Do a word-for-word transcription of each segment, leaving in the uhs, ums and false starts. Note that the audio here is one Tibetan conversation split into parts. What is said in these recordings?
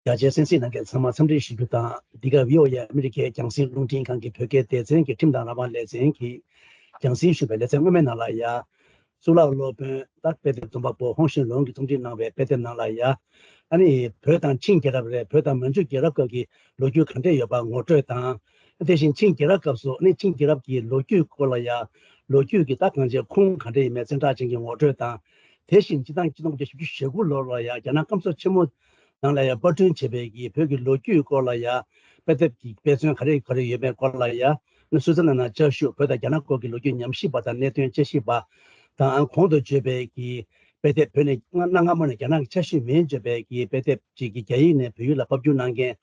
རྒྱ་ཆེའི་གསན་གཟིགས་གནང་མཁན་ཚང་མ་འཚམས་འདྲི་ཞུ་རྒྱུ་དང་། འདི་ག་བྷི་ཨོ་ཨེ་ཨ་མི་རི་ཀའི་རྒྱང་སྲིང་རླུང་འཕྲིན་ཁང་གི་བོད་སྐད་སྡེ་ཚན་གྱི་ཁྲིམས་དང་ལམ་བར་ལེ་ཚན་གྱི་རྒྱང་སྲིང་ཞུ་བའི་ལེ་ཚན་སྔོན་མའི་ནང་ལ་ཡ། གཙུག་ལག་སློབ་དཔོན་ད་དཔེ་དེབ་རྩོམ་པ་པོ་ཧོང་ཤིན་ལུང་གིས་རྩོམ་སྒྲིག་གནང་བའི་དཔེ་དེབ་ནང་ལ་ཡ། ཨ་ནི་བོད་དང་ཆིང་རྒྱལ་རབས་རེད། བོད་དང་མན་ཇུ་རྒྱལ་རབས་སྐབས་ཀྱི་ལོ་རྒྱུས་ག་འདྲས་ཡོད་པ་ངོ་སྤྲོད་དང་། དེ་བཞིན་ཆིང་རྒྱལ་རབས་སྐབས་སུ་ཨ་ནི་ཆིང་རྒྱལ་རབས་ཀྱི་ལོ་རྒྱུས་སྐོར་ལ་ཡ། ལོ་རྒྱུས་ཀྱི་ད་གང་ཅི་ཁུངས་ག་འདྲས་ཡིན་མིན་ཙན་དྲག་ཅན་གྱི་ངོ་སྤྲོད་དང་། དེ་བཞིན་སྤྱི་ཟླ་གཅིག་སྟོང་དགུ་བརྒྱ་བཞི་བཅུ་ཞེ་དགུ་ལོར་ལ་ཡ་རྒྱ་ནག་སྐམ་ས་ཆེན་མོ་ནང་ལ་ཡ་པར་སྐྲུན་བྱས་པའི་གི་བོད་ཀྱི་ལོ་རྒྱུས་སྐོར་ལ་ཡ། དཔེ་དེབ་ཀྱི་དཔེ་མཚོན་ག་རེ་ག་རེ་ཡོད་པའི་སྐོར་ལ་ཡ། ནི་སུད་སི་ལན་ནང་བཅའ་བཞུགས་བོད་དང་རྒྱ་ནག་སྐོར་གྱི་ལོ་རྒྱུས་ཉམས་ཞིབ་པ་དང་གནད་དོན་དཔྱད་ཞིབ་པ་དང་། གོང་དུ་བརྗོད་པའི་གི་དཔེ་དེབ། བོད་ནས་གནའ་སྔ་མོ་ནས་རྒྱ་ནག་གི་ཆ་ཤས་མིན་བརྗོད་པའི་གི་དཔེ་དེབ་ཅིག་གི་རྒྱ་ཡིག་ནས་བོད་ཡིག་ལ་ཕབ་བསྒྱུར་གནང་མཁན་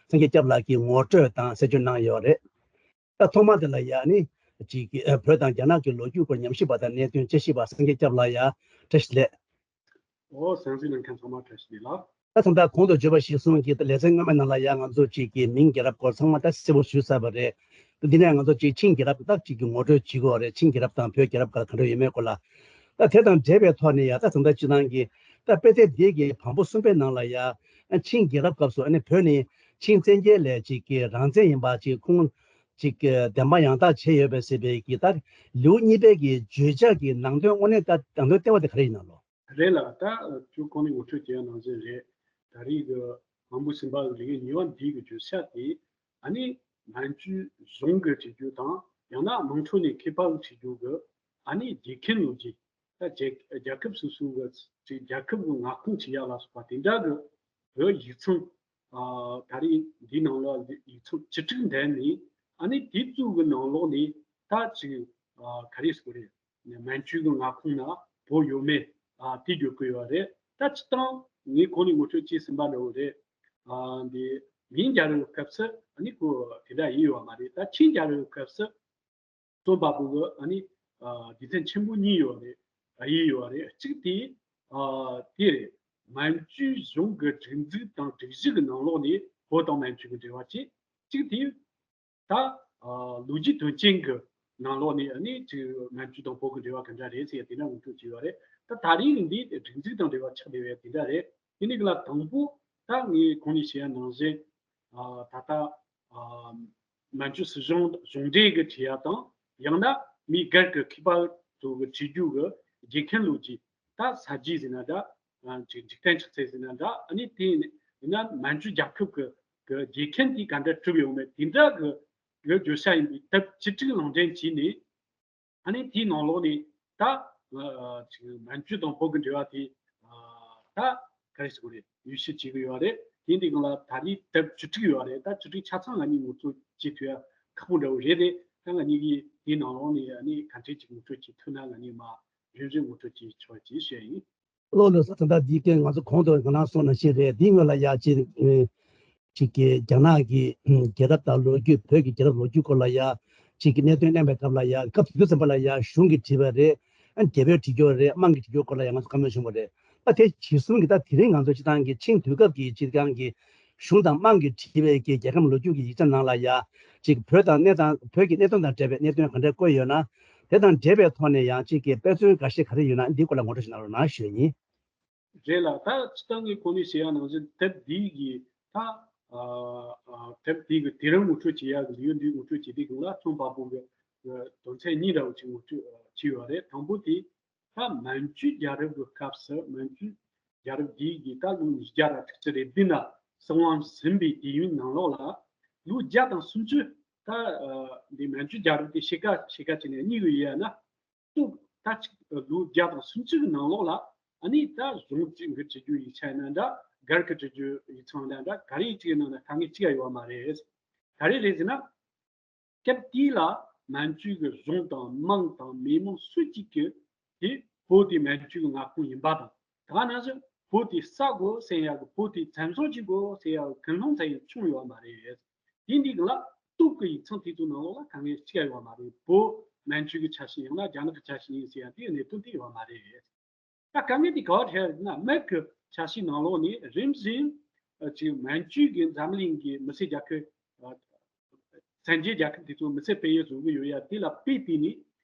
སངས་རྒྱས་སྐྱབས་ལགས་ཀྱིས་ངོ་སྤྲོད་དང་གསལ་བརྗོད་གནང་ཡོད་རེད། ད་ཐོག་མ་དེ་ལ་ཡ་ནི་ཅིག་གི་ཨ་བོད་དང་རྒྱ་ནག་གི་ལོ་རྒྱུས་སྐོར་ཉམས་ཞིབ་པ་དང་གནད་དོན་དཔྱད་ཞིབ་པ་སངས་རྒྱས་སྐྱབས་ལགས། ཡ། བཀྲ་ཤིས་བདེ་ལེགས། ཨོ། གསན་གཟིགས་གནང་མཁན་ཚང་མ་བཀྲ་ཤིས་བདེ་ལེགས། ད་ཐོག་མཐའ་གོང་དུ་བརྗོད་པ་གཞིར་བཟུང་གིས་ད་ལེ་ཚན་སྔོན་མའི་ནང་ལ་ཡ་ང་ཚོ་ཅིག་གི་མིང་རྒྱལ་རབས་སྐོར་ཚང་མ་ད་གསལ་པོ་ཞུས་ཚར་བ་རེད། ད་འདི་ནས་ང་ཚོ་ཅིག་ཆིང་རྒྱལ་རབས་ད་ཅིག་གི་ངོ་སྤྲོད་བྱེད་དགོས་རེད། ཆིང་རྒྱལ་རབས་དང་བོད་རྒྱལ་རབས་སྐབས་ག་འདྲ་ཡོད་མེད་སྐོར་ལ། ད་དེ་དང་འབྲེལ་བའི་ཐོག་ནས་ཡ་ད་ད་ལྟ་སྤྱི་བཏང་གི་ད་དཔེ་དེབ་འདི་གི་བམ་པོ་གསུམ་པའི་ནང་ལ་ཡ། ཆིང་རྒྱལ་རབས་སྐབས་སུ་ཨ་ནི་བོད་ནི་ཆིང་བཙན་རྒྱལ་ལས་ཅིག་གི་རང་བཙན་ཡིན་པ་ཅིག་ཁུངས་ཅིག་གི་བདེན་པ་ཡང་དག་བྱས་ཡོད་པའི་ཟེར་བའི་གི་ད་ལེའུ་གཉིས་པའི་གི་བརྗོད་བྱ་གི་ནང་དོན་དངོས་གནས་ད་ནང་དོན་ལྟེ་བ་དེ་ག་རེ་ཡིན་ན་ལོ། རེད་ལ། ད་ཁྱོད་གོང་ནས་ངོ་སྤྲོད་བྱས་ནང་བཞིན་རེད། ད་རེས་ཀྱི་བམ་པོ་གསུམ་པ་གི་ལེའུ་གཉིས་པ་འདི་གི་བརྗོད་བྱ་དེ། ཨ་ནི་མན་ཇུ་གཞུང་གི་བྱེད་རྒྱུ་དང་། ཡང་ན་དམངས་ཁྲོད་ནས་མཁས་པ་གི་བྱེད་རྒྱུ་གི་ཨ་ནི་རྗེས་མཁན་ལོ་རྒྱུས། ད་རྒྱལ་རྒྱལ་ཁབ་སོ་སོ་གི་ཅིག་རྒྱལ་ཁབ་གི་མངའ་ཁོངས་བྱེད་ཡག་ལ་སོགས་པ་དེ་འདྲ་གི་བོད་ཡིག་ཚང་། ཨ། ད་རེས་འདིའི་ནང་ལ་ཡིག་ཚང་བཅུ་དྲུག་འདུས་ནས། ཨ་ནི་དེ་ཚོ་གི་ནང་ལོགས་ནས་ད་ཅིག་ཨ། ག་རེ་ཟེར་དགོས་རེད། མན་ཇུ་གི་མངའ་ཁོངས་ན་བོད་ཡོད་མེད། ཨ། དེ་བརྗོད་ཀྱི་ཡོད་རེད། ད་སྤྱིར་བཏང་ངས་གོང་ནས་ངོ་སྤྲོད་བྱས་ཟིན་པ་འདྲ་བོ་རེད། ཨ། འདི་མིང་རྒྱལ་རབས་སྐབས་སུ་ཨ་ནི་ཁོ་དེ་འདྲ་ཡིན་ཡོད་མ་རེད། ད་ཆིང་རྒྱལ་རབས་སྐབས་སུ་རྩོམ་པ་པོ་གི་ཨ་ནི་ཨ། སྡེ་ཚན་ཆེན་པོ་གཉིས་ཡོད་རེད། ཨ། ཡིན་ཡོད་རེད། གཅིག་དེ་ཨ། དེ་རེད། མན་ཇུ་གཞུང་གི་སྒྲིག་འཛུགས་དང་སྒྲིག་གཞི་གི་ནང་ལོགས་ནས་བོད་དང་མན་ཇུ་གི་འབྲེལ་བ་བྱས། གཅིག་དེ་ད་ཨ། ལོ་རྒྱུས་དོན་རྐྱེན་གྱི་ནང་ལོགས་ནས་ཨ་ནི་ཅིག་མན་ཇུ་དང་བོད་ཀྱི་འབྲེལ་བ་ག་འདྲ་རེད་ཟེར་ཡ་དེ་འདྲ་ངོ་སྤྲོད་བྱས་ཡོད་རེད། ད་ད་རེས་ཀྱི་འདི་སྒྲིག་འཛུགས་དང་འབྲེལ་བ་ཆགས་བསྡད་ཡོད་དེ་འདྲ་རེད། དེ་ནས་ག་ལ་དང་པོ་ད་ངས་གོང་ནས་བཤད་ཡ་ནང་བཞིན། ཨ། ད་ལྟ་ཨ། མན་ཇུ་སྲིད་གཞུང་གཞུང་འབྲེལ་གྱི་བྲིས་ཡ་དང་། ཡང་ན་མི་སྒེར་གྱི་མཁས་པ་ཚོ་གི་བྲིས་རྒྱུ་གི་རྗེས་མཁན་ལོ་རྒྱུས། ད་ས་རྒྱུས་ཟེར་ན་འདྲ། ཨ། འཇིག་འཇིག་རྟེན་ཆགས་ཚུལ་ཟེར་ན་འདྲ། ཨ་ནི་དེ་ཡིན་ན་མན་ཇུ་རྒྱལ་ཁབ་ཀྱི་གི་རྒྱལ་ཁམས་དེ་ག་འདྲ་གྲུབ་ཡོང་མེད་དེ་འདྲ་གི་གི་བརྗོད་བྱ་ཡིན་པའི་དེབ་བཅུ་དྲུག་ལུང་འདྲེན་བྱས་ནས། ཨ་ནི་དེའི་ནང་ལོགས་ནས་ད་ཨ་ཅིག་མན་ཇུ་དང་བོད་ཀྱི་འབྲེལ་བ་དེ་ཨ་ད་ག་རེ་ཟེར་དགོས་རེད། ཡོད་ཤུལ་བྱེད་ཀྱི་ཡོད་རེད། དེ་འདི་སྒང་ལ་ད་རེས་དེབ་བཅུ་དྲུག་ཡོད་རེད། ད་བཅུ་དྲུག་ཆ་ཚང་ང་གཉིས་ངོ་སྤྲོད་བྱེད་ཐུབ་ཡ་ཁག་པོ་འདྲ་བོ་རེད་དེ། ད་ང་གཉིས་ཀྱིས་དེའི་ནང་ལོགས་ནས་ཨ་ནི་ག་འདྲས་ཅིག་ངོ་སྤྲོད་བྱེད་ཐུབ་ན་ང་གཉིས་མར་རིམ་བཞིན་ངོ་སྤྲོད་བྱེད་ཆོག་ཅེས་བཤད་ཡིན། ལགས་ལགས་སོ། ད་ལྟ་འདི་སྐད་ང་ཚོ་གོང་དུ་ང་རང་གསུངས་ནང་བཞིན་རེད། འདིའི་སྔོན་ལ་ཡ་ཅིག་ཨ་ཅིག་གི་རྒྱ་ནག་གི་ཨ་རྒྱལ་རབས་དང་ལོ་རྒྱུས། བོད་ཀྱི་རྒྱལ་རབས་ལོ་རྒྱུས་སྐོར་ལ་ཡ་ཅིག་གི་གནད་དོན་གླེང་བའི་སྐབས་ལ་ཡ། སྐབས་དེ་དུས་ཙམ་པ་ལ་ཡ་གཞུང་གིས་བྲིས་པ་རེད། ཨ། རྒྱལ་པོས་བྲིས་ཀྱི་ཡོད་རེད། དམངས་ཀྱིས་བྲིས་ཀྱི་ཡོད་སྐོར་ལ་ཡ་ང་ཚོ་བཀའ་མོལ་བྱུང་བ་རེད། ད་དེ་གཞིར་བཟུང་གིས་ད་དེ་རིང་ང་ཚོ་སྤྱིར་བཏང་གི་ཆིང་དུས་སྐབས་ཀྱི་སྤྱིར་བཏང་གི་གཞུང་དང་དམངས་ཀྱིས་བྲིས་པའི་གི་རྒྱལ་ཁམས་ལོ་རྒྱུས་ཀྱི་ཡིག་ཆ་ནང་ལ་ཡ། ཅིག་བོད་དང་གནས་སྟངས། བོད་ཀྱི་གནད་དོན་དང་འབྲེལ་བའི་གནད་དོན་ག་འདྲ་བཀོད་ཡོད་ན། དེ་དང་འབྲེལ་བའི་ཐོག་ནས་ཡང་ཅིག་གི་དཔེ་མཚོན་འགའ་ཤས་ག་རེ་ཡོད་ན་འདིའི་སྐོར་ལ་ངོ་སྤྲོད་ཞིག་གནང་རོགས་གནང་ཞུ་ཡ་ཡིན། རེད་ལ། ད་སྤྱིར་བཏང་གི་གོང་ནས་བཤད་ཡ་ནང་བཞིན་དེབ་འདི་གི་ད་ཨ་ཨ་དེབ་འདི་གི་དེ་རིང་ངོ་སྤྲོད་བྱེད་ཡ་གི་ལེའུ་འདི་ངོ་སྤྲོད་བྱེད་དུས་སྒང་ལ་རྩོམ་པ་པོ་གི་དོན་ཚན་གཉིས་འདྲ་བོ་ཅིག་ངོ་སྤྲོད་བྱས་ཡོད་རེད། དང་པོ་དེ། ད་མན་ཇུ་རྒྱལ་རབས་ཀྱི་སྐབས་སུ། མན་ཇུ་རྒྱལ་རབས་འདི་གི་ད་ལོ་ཉིས་བརྒྱ་དང་དྲུག་ཅུ་རེ་བདུན་ལ་གསང་བ་ཟིན་པའི་དུས་ཡུན་ནང་ལོགས་ལ། ལོ་བརྒྱ་དང་སུམ་ཅུ། ད་ཨ་འདི་མན་ཇུ་རྒྱལ་རབས་དེ་ཕྱེད་ཀ་ཕྱེད་ཀ་བྱས་ནས་གཉིས་ཡོད་ཡ་ན། སྟོབས་ད་ཅིག་ལོ་བརྒྱ་དང་སུམ་ཅུ་གི་ནང་ལོགས་ལ། ཨ་ནི་ད་གཞུང་གཅིག་གི་བྲིས་རྒྱུ་ཡིག་ཆ་ཡིན་ན་འདྲ། སྒེར་གྱི་བྲིས་རྒྱུ་ཡིག་ཚང་ཡིན་ན་འདྲ། ག་རེ་གཅིག་ཡིན་ན་འདྲ། དཀའ་ངལ་གཅིག་ཡང་ཡོད་མ་རེད། ག་རེ་རེད་ཟེར་ན། སྐབས་དེ་ལ་མན་ཇུ་གི་གཞུང་དང་དམངས་དང་མི་མང་སུ་གཅིག་གིས་དེ་བོད་དེ་མན་ཇུ་གི་མངའ་ཁོངས་ཡིན་པ་དང་། ད་ག་ནང་བཞིན་བོད་དེ་ས་དགོས་ཟེར་ཡག་གི། བོད་དེ་བཙན་བཟུང་བྱེད་དགོས་ཟེར་ཡག་གི་ཀུན་སློང་ཙམ་ཡང་བྱུང་ཡོད་མ་རེད། དེ་འདི་གི་ལ་སྟོབས་ཀྱི་ཡིག་ཚང་དེ་ཚོའི་ནང་ལོགས་ལ་དཀའ་ངལ་གཅིག་ཡང་ཡོད་མ་རེད། བོད་མན་ཇུ་གི་ཆ་ཤས་ཡིན་ན་རྒྱ་ནག་གི་ཆ་ཤས་ཡིན་ཟེར་ཡག་དེའི་གནད་དོན་དེ་ཡོད་མ་རེད། ད་དཀའ་ངལ་དེ་ག་པར་འཕྲད་ན། སྨད་ཀྱི་ཆ་ཤས་ནང་ལོགས་ནས་རིམ་བཞིན་ཨ་ཅིག་མན་ཇུ་གིས་འཛམ་གླིང་གི་མི་སེར་རྒྱལ་ཁབ། ཨ་གསན་རྒྱའི་རྒྱལ་ཁབ་དེ་ཚོ་མི་སེར་སྤེལ་ཡུལ་བཟོ་གི་ཡོད་ཡ་དེ་ལ་དཔེ་བལྟས་ནས།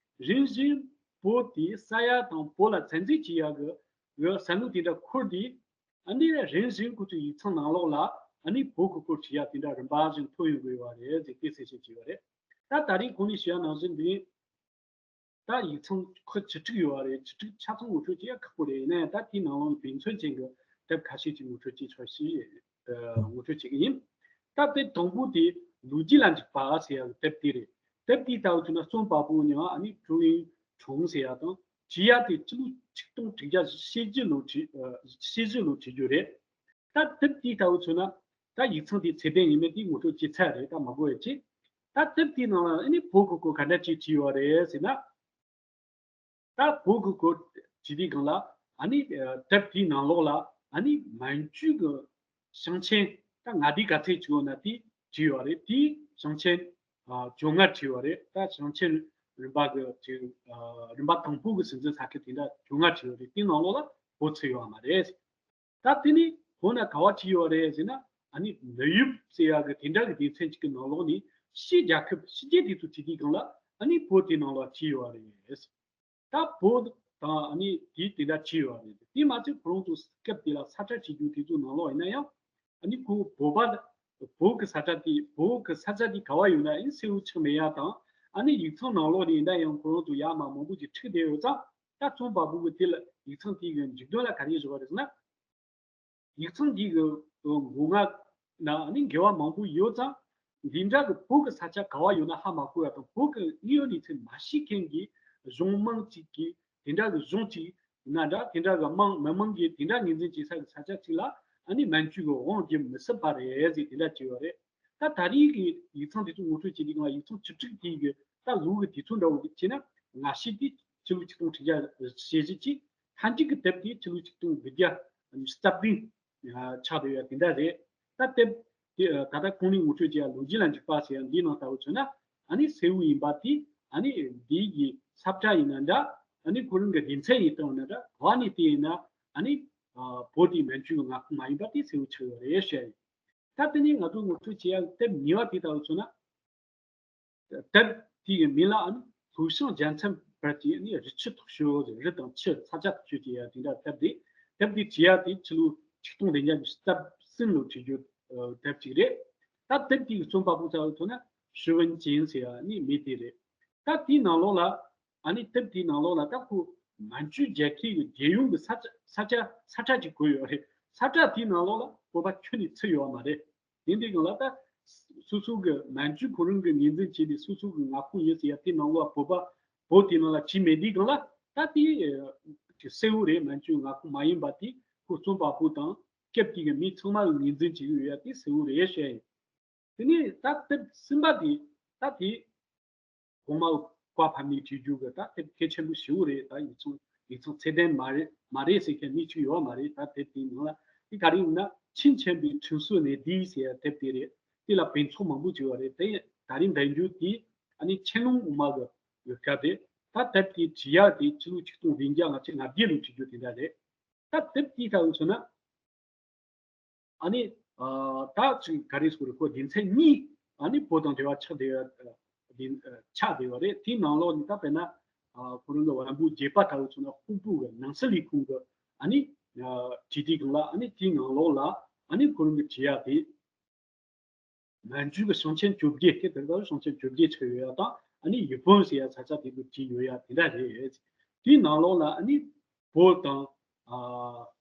རིམ་བཞིན་བོད་དེ་ས་ཡ་དང་བོད་ལ་བཙན་འཛུལ་བྱེད་ཡ་གི་གི་བསམ་བློ་དེ་འདྲ་འཁོར་དུས། ཨ་ནི་རིམ་བཞིན་ཁོ་ཚོའི་ཡིག་ཚང་ནང་ལོགས་ལ། ཨ་ ཨ་ནི་བོད་ཀྱི་སྐོར་བྲིས་ཡ་དེ་འདྲ་རིམ་པ་བཞིན་ཐོན་ཡོང་གི་ཡོད་པ་རེད་ཟེར་དེ་གསལ་བཤད་བྱས་ཡོད་རེད། ད་ད་རིང་གོང་ནས་ཞུ་ཡ་ནང་བཞིན་འདི་ད་ཡིག་ཚང་ཁག་བཅུ་དྲུག་ཡོད་པ་རེད། བཅུ་དྲུག་ཆ་ཚང་ངོ་སྤྲོད་བྱེད་ཡ་ཁག་པོ་རེད། ཡིན་ན་ཡང་ད་དེའི་ནང་ལོགས་ནས་དཔེ་མཚོན་ཅན་གྱི་དེབ་ཁ་ཤས་ཅིག་ངོ་སྤྲོད་བྱེད་ཆོག་ཞེས་ངོ་སྤྲོད་བྱེད་ཀྱི་ཡིན། ད་དེབ་དང་པོ་དེ་ལོ་རྒྱུས་ལ་འཇུག་པ་ཟེར་ཡ་གི་དེབ་དེ་རེད། དེབ་དེའི་ལྟ་བུ་མཚོན་ན་རྩོམ་པ་པོ་ནི་ཨ་ནི་ཀྲུའུ་ཡིན་ཁྲུང་ཟེར་ཡ་དང་བྲིས་ཡ་དེ་སྤྱི་ལོ་ཆིག་སྟོང་དྲུག་བརྒྱ་ཞེ་བཞི་ལོ་བྲིས་ཨ་ཞེ་བཞི་ལོ་བྲིས་རྒྱུ་རེད། ད་དེབ་དེའི་ལྟ་བུ་མཚོན་ན་ད་ཡིག་ཚང་དེའི་ཚད་ལྡན་ཡིན་མིན་དེ་ངོ་སྤྲོད་བྱས་ཚར་རེད། ད་མ་དགོས་ཡ་ཅི། ད་དེབ་དེའི་ནང་ལ་ཨ་ནི་བོད་ཀྱི་སྐོར་ག་འདྲ་ཅིག་བྲིས་ཡོད་རེད་ཟེར་ན། ད་བོད་ཀྱི་སྐོར་བྲིས་དུས་སྒང་ལ་ཨ་ནི་ཨ་དེབ་དེའི་ནང་ལོགས་ལ་ཨ་ནི་མན་ཇུ་གི་ཞིང་ཆེན་ད་མངའ་སྡེ་ག་ཚད་ཅིག་ཡོད་ན་དེ་བྲིས་ཡོད་རེད། དེའི་ཞིང་ཆེན་ཨ་བཅོ་ལྔ་བྲིས་ཡོད་རེད། ད་ཞིང་ཆེན་རིམ་པ་གི་ཅིག་ཨ་རིམ་པ་དང་པོ་གི་སྲིད་འཛིན་ས་ཁུལ་དེ་འདྲ་བཅོ་ལྔ་བྲིས་ཡོད་རེད། དེའི་ནང་ལོགས་ལ་བོད་ཚུད་ཡོད་མ་རེད། ད་དེ་ནི་བོད་ན་ག་བ་བྲིས་ཡོད་རེད་ཟེར་ན། ཨ་ནི་ནུབ་ཡུལ་ཟེར་ཡག་གི་དེ་འདྲ་གི་སྡེ་ཚན་གཅིག་གི་ནང་ལོགས་ནས་ཕྱིའི་རྒྱལ་ཁབ་ཕྱི་རྒྱལ་དེ་ཚོ་བྲིས་དུས་སྒང་ལ་ཨ་ནི་བོད་དེ་ནང་ལ་བྲིས་ཡོད་རེད། ད་བོད་དང་ཨ་ནི་དེ་དེ་འདྲ་བྲིས་ཡོད་རེད། དེ་མ་ཚད་ཁོ་རང་ཚོ་སྐབས་དེ་ལ་ས་ཁྲ་བྲིས་རྒྱུ་དེ་ཚོ་ནང་ལོགས་ཡིན་ན་ཡང་ཨ་ནི་ཁོ་བོད་པ་བོད་ཀྱི་ས་ཁྲ་དེ་བོད་ཀྱི་ས་ཆ་དེ་ག་བ་ཡོད་ན་ཨ་ནི་གསལ་བོ་ཆགས་མེད་ཡ་དང་ཨ་ནི་ཡིག་ཚང་ནང་ལོགས་ནས་ཡིན་ན་ཡང་ཁོ་རང་ཚོ་ཡར་མར་མང་པོ་ཅིག་འཁྲིགས་བསྡད་ཡོད་ཙང་། ད་རྩོམ་པ་པོ་གིས་དེ་ལ་ཡིག་ཚང་དེའི་གི་མཇུག་དོན་ལ་ག་རེ་བཞག་པ་རེད་ཟེར་ན། ཡིག་ཚང་འདི་གི་མགོ་རྔ་ན་ནི་འགལ་བ་མང་པོ་ཡོད་ཙང་། འདི་འདྲ་གི་བོད་ཀྱི་ས་ཆ་ག་བ་ཡོད་ན་ཧ་མ་གོ་ཡ་དང་། བོད་ཀྱི་དངོས་ཡོད་གནས་ཚུལ་མ་ཤེས་མཁན་གྱི་གཞུང་མང་ཅིག་གིས་དེ་འདྲ་གི་གཞུང་ཅིག་ན་འདྲ། དེ་འདྲ་གི་དམངས་མི་མང་གིས་དེ་འདྲ་ངོས་འཛིན་བྱེད་ས་གི་ས་ཆ་ཅིག་ལ་ཨ་ནི་མན་ཇུ་གི་དབང་བསྒྱུར་མི་སྲིད་པ་རེད་ཟེར་དེ་འདྲ་བྱས་ཡོད་རེད། ད་ད་རེས་ཀྱི་ཡིག་ཚང་དེ་ཚོ་ངོ་སྤྲོད་བྱེད་དུས་སྒང་ལ་ཡིག་ཚང་བཅུ་དྲུག་དེའི་གི་ད་ལོ་གི་དུས་ཚོད་འདྲ་བོ་གི་བྱས་ན། སྔ་ཤོས་དེ་ཕྱི་ལོ་ཆིག་སྟོང་དྲུག་བརྒྱ་ཞེ་བཞི་གཅིག་མཐའ་མཇུག་གི་དེབ་དེ་ཕྱི་ལོ་ཆིག་སྟོང་དགུ་བརྒྱ་རྩ་བདུན་ཆགས་བསྡད་ཡོད་དེ་འདྲ་རེད། ད་དེབ་དེ་ད་ལྟ་གོང་ནས་ངོ་སྤྲོད་བྱས་ཡ་ལོ་རྒྱུས་ལ་འཇུག་པ་ཟེར་ཡ་འདིའི་ནང་ལྟ་བུ་མཚོན་ན། ཨ་ནི་གསལ་བོ་ཡིན་པ་དེ་ཨ་ནི་འདི་གི་ས་བཀྲ་ཡིན་ན་འདྲ། ཨ་ནི་ཁོ་རང་གི་སྡེ་ཚན་ཡིན་སྟངས་ཡིན་ན་འདྲ། ག་བ་ནས་བལྟས་ཡིན་ན་ཨ་ནི་བོད་དེ་མན་ཇུ་གི་མངའ་ཁོངས་མ་ཡིན་པ་དེ་གསལ་བོ་ཆགས་ཡོད་རེད་ཞུ་ཡ་ཡིན། ད་དེ་ནས་ང་ཚོ་ངོ་སྤྲོད་བྱེད་ཡ་དེབ་གཉིས་པ་དེ་ལྟ་བུ་མཚོན་ན། དེབ་དེ་གི་མིང་ལ་ཨ་ནི་ལྷོ་བྱང་རྒྱལ་མཚན་བར་གྱི་ཨ་ནི་རི་ཆུ་ཐོག་ཤོད། རི་དང་ཆུ་ས་ཆ་ཐོག་ཤོད་ཅེས་ཡ་དེ་འདྲ་དེབ་དེ། དེབ་དེ་བྲིས་ཡ་དེ་ཕྱི་ལོ་ཆིག་སྟོང་བདུན་བརྒྱ་རྩ་གསུམ་ལོ་བྲིས་རྒྱུ་དེབ་ཅིག་རེད། ད་དེབ་དེ་གི་རྩོམ་པ་པོ་ཚ་བོ་ཐོན་ན་ཞུ་ཝུན་ཅིན་ཟེར་ཡ་ནི་མི་དེ་རེད། ད་དེའི་ནང་ལོགས་ལ་ཨ་ནི་དེབ་དེའི་ནང་ལོགས་ལ་ད་ཁོ་མན་ཇུ་རྒྱལ་ཁབ་ཀྱི་རྒྱལ་ཡོངས་ཀྱི་ས་ཆ་ས་ཆ་ས་ཁྲ་ཅིག་བཀོད་ཡོད་རེད། ས་ཁྲ་དེའི་ནང་ལོགས་ལ་བོད་པ་ཁྱོན་ནས་ཚུད་ཡོད་མ་རེད། དེ་འདྲའི་སྒང་ལ་ད་སོ་སོ་གི་མན་ཇུ་ཁོ་རང་གི་ངོས་འཛིན་བྱས་ནས་སོ་སོ་གི་མངའ་ཁོངས་ཡིན་ཟེར་ཡ་དེའི་ནང་ལོགས་བོད་པ་བོད་དེའི་ནང་ལ་བྲིས་མེད་དུས་སྒང་ལ། ད་དེ་གསལ་བོ་རེད། མན་ཇུ་མངའ་ཁོངས་མ་ཡིན་པ་དེ་ཁོ་རྩོམ་པ་པོ་དང་སྐབས་དེ་གི་མི་ཚང་མ་གི་ངོས་འཛིན་བྱེད་ཀྱི་ཡོད་ཡ་དེ་གསལ་བོ་རེད་ཞུ་ཡ་ཡིན། དེ་ནས་ད་དེབ་གསུམ་པ་དེ་ད་དེ་གོང་མ་བཀའ་ཕབ་ནས་བྲིས་རྒྱུ་གི་ད་དེབ་གལ་ཆེན་པོ་ཞེ་པོ་རེད། ད་ཡིག་ཚང་ཡིག་ཚང་ཚད་ལྡན་མ་རེད་མ་རེད་ཟེར་མཁན་མི་གཅིག་ཡོད་མ་རེད། ད་དེབ་དེའི་ནང་ལ་དེ་ག་རེ་ཡིན་ན། ཆིན་ཆེན་པོའི་ཁྲིན་སུའུ་ནེ་དི་ཟེར་ཡ་དེབ་དེ་རེད། དེ་ལ་དཔེ་ཚོགས་མང་པོ་བྱས་པ་རེད། དེ་ད་རིང་འདོན་རྒྱུ་དེ་ཨ་ནི་ཆན་ལུང་དབུ་མ་གི་ཡོད་སྐབས་རེད། ད་དེབ་དེ་བྲིས་ཡ་དེ་ཕྱི་ལོ་ཆིག་སྟོང་བདུན་བརྒྱ་ལྔ་བཅུ་ང་བརྒྱད་ལོ་བྲིས་རྒྱུ་དེ་འདྲ་རེད། ད་དེབ་དེའི་ཐོག་ལ་མཚོན་ན། ཨ་ནི་ཨ་ད་ཅིག་ག་རེ་ཟེར་དགོས་རེད། ཁོ་སྡེ་ཚན་གཉིས་ཨ་ནི་བོད་དང་འབྲེལ་བ་ཆགས་བསྡད་ཡོད། ཨ་སྡེ་ཨ་ཆགས་བསྡད་ཡོད་རེད། དེའི་ནང་ལོགས་ནས་ད་དཔེར་ན་ཨ་ཁོ་རང་གི་བ་ལན་པོ་བརྒྱད་པ་ལྟ་བུ་མཚོན་ན། ཧུང་པུའུ་གི་ནང་སྲིད་ལས་ཁུངས་ཀྱི་ཨ་ནི་ཨ་བྲིས་དུས་སྒང་ལ། ཨ་ནི་དེའི་ནང་ལོགས་ལ་ཨ་ནི་ཁོ་རང་གི་བྲིས་ཡ་དེ། མན་ཇུ་གི་ཞིང་ཆེན་བཅོ་བརྒྱད། དེ་ལྟར་ཞིང་ཆེན་བཅོ་བརྒྱད་ཆགས་ཡོད་ཡ་དང་། ཨ་ནི་ཡུ་པོན་ཟེར་ཡ་ས་ཆ་དེ་ཚོ་བྲིས་ཡོད་ཡ་དེ་འདྲ་རེད། དེའི་ནང་ལོགས་ལ་ཨ་ནི་བོད་དང་ཨ་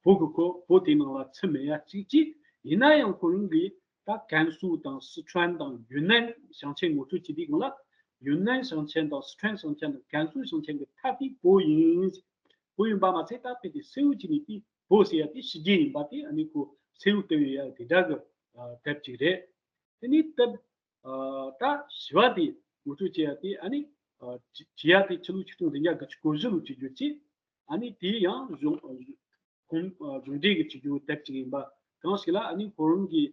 བོད་ཀྱི་སྐོར། བོད་དེའི་ནང་ལ་ཚུད་མེད་ཡ་གཅིག་གཅིག་ཡིན་ན་ཡང་ཁོ་རང་གིས་ད་ཀན་སུའུ་དང་སི་ཁྲོན་དང་ཡུན་ནན་ཞིང་ཆེན་ངོ་སྤྲོད་བྱེད་དུས་སྒང་ལ། ཡུན་ནན་ཞིང་ཆེན་དང་སི་ཁྲོན་ཞིང་ཆེན་དང་ཀན་སུའུ་ཞིང་ཆེན་གྱི་མཐའ་དེ་བོད་ཡིན། བོད་ཡིན་པ་མ་ཚད་ད་དཔེ་དེ་གསལ་བོ་བྱས་ནས་དེ་བོད་ཟེར་ཡ་དེ་ཕྱི་རྒྱལ་ཡིན་པ་དེ་ཨ་ནི་ཁོ་གསལ་བོ་བསྟན་ཡོད་ཡ་དེ་འདྲ་གི་ཨ་དེབ་ཅིག་རེད། དེ་ནས་དེབ་ཨ་ད་བཞི་པ་དེ་ངོ་སྤྲོད་བྱེད་ཡ་དེ་ཨ་ནི་ཨ་བྲི་བྲིས་ཡ་དེ་ཕྱི་ལོ་ཆིག་སྟོང་བདུན་བརྒྱ་དགུ་བཅུ་གོ་བཞི་ལོ་བྲིས་རྒྱུ་ཅིག་ཨ་ནི་དེ་ཡང་གཞུང་གཞུང་ཨ་གཞུང་འབྲེལ་གྱི་བྲིས་རྒྱུ་དེབ་ཅིག་ཡིན་པ་གང་ཞིག་ལ། ཨ་ནི་ཁོ་རང་གི་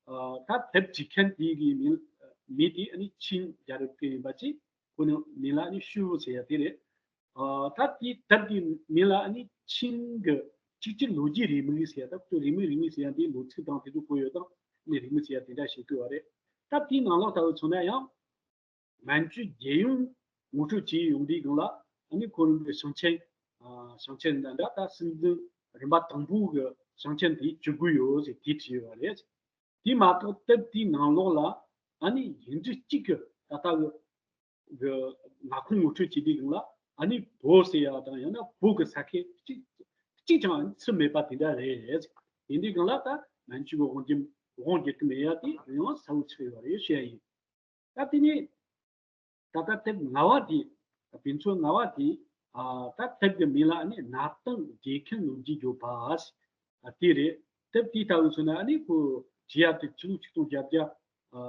ཨ་ད་དེབ་བྲིས་མཁན་དེ་གི་མིང་མི་དེ་ཨ་ནི་ཆིན་རྒྱལ་རབས་ཀྱི་ཡིན་པ་ཅིག་ཁོ་ནི་མིང་ལ་ཨ་ནི་ཤུ་ཝུ་ཟེར་ཡ་དེ་རེད། ཨ་ད་དེའི་དེབ་དེའི་མིང་ལ་ཨ་ནི་ཆིན་གྱི་གཅིག་གྱུར་ལོ་རྒྱུས་རེའུ་མིག་ཟེར་ཡ། ད་ཁོ་ཚོ་རེའུ་མིག་རེའུ་མིག་ཟེར་ཡ་འདི་ལོ་ཚིགས་དང་དེ་ཚོ་བཀོད་ཡོད་དང་། ཨ་ནི་རེའུ་མིག་ཟེར་ཡ་དེ་འདྲ་ཞིག་བཀོད་པ་རེད། ད་དེའི་ནང་ལོགས་ལྟ་བུ་མཚོན་ན་ཡང་། མན་ཇུ་རྒྱལ་ཡོངས་ངོ་སྤྲོད་བྱས་ཡོང་དུས་སྒང་ལ། ཨ་ནི་ཁོ་རང་གི་ཞིང་ཆེན་ཨ་ཞིང་ཆེན་འདི་འདྲ་ད་སྲིད་འཛིན་རིམ་པ་དང་པོ་གི་ཞིང་ཆེན་དེ་བཅུ་དགུ་ཡོད་ཟེར་དེ་བྲིས་ཡོད་པ་རེད། དེ་མ་གཏོགས་དེབ་དེའི་ནང་ལོགས་ལ་ཨ་ནི་ཡིག་འབྲུ་གཅིག་གི་ད་ལྟ་གི་གི་མངའ་ཁོངས་ངོ་སྤྲོད་བྱེད་དུས་སྒང་ལ་ཨ་ནི་བོད་ཟེར་ཡ་དང་ཡང་ན་བོད་ཀྱི་ས་ཁུལ་གཅིག་གཅིག་ཀྱང་ཚུད་མེད་པ་དེ་འདྲ་རེད། དེ་འདྲའི་སྒང་ལ་ད་མན་ཇུ་གི་དབང་སྒྱུར་དབང་བསྒྱུར་གྱི་མེད་ཡ་དེ་ཡང་གསལ་བོ་ཆགས་ཡོད་རེད་བཤད་ཡིན། ད་དེ་ནས་ད་ལྟ་དེབ་ལྔ་བ་དེ་དཔེ་མཚོན་ལྔ་བ་དེ་ཨ་ད་དེབ་ཀྱི་མིང་ལ་ཨ་ནི་གནའ་སྟེང་རྒྱལ་ཁམས་ལོ་རྒྱུས་བརྗོད་པ། ཨ་དེ་རེད། དེབ་དེའི་ལྟ་བུ་མཚོན་ན་ཨ་ནི་ཁོ་བྲིས་ཡ་དེ་ཕྱི་ལོ་ཆིག་སྟོང་བརྒྱད་བརྒྱ་ཨ་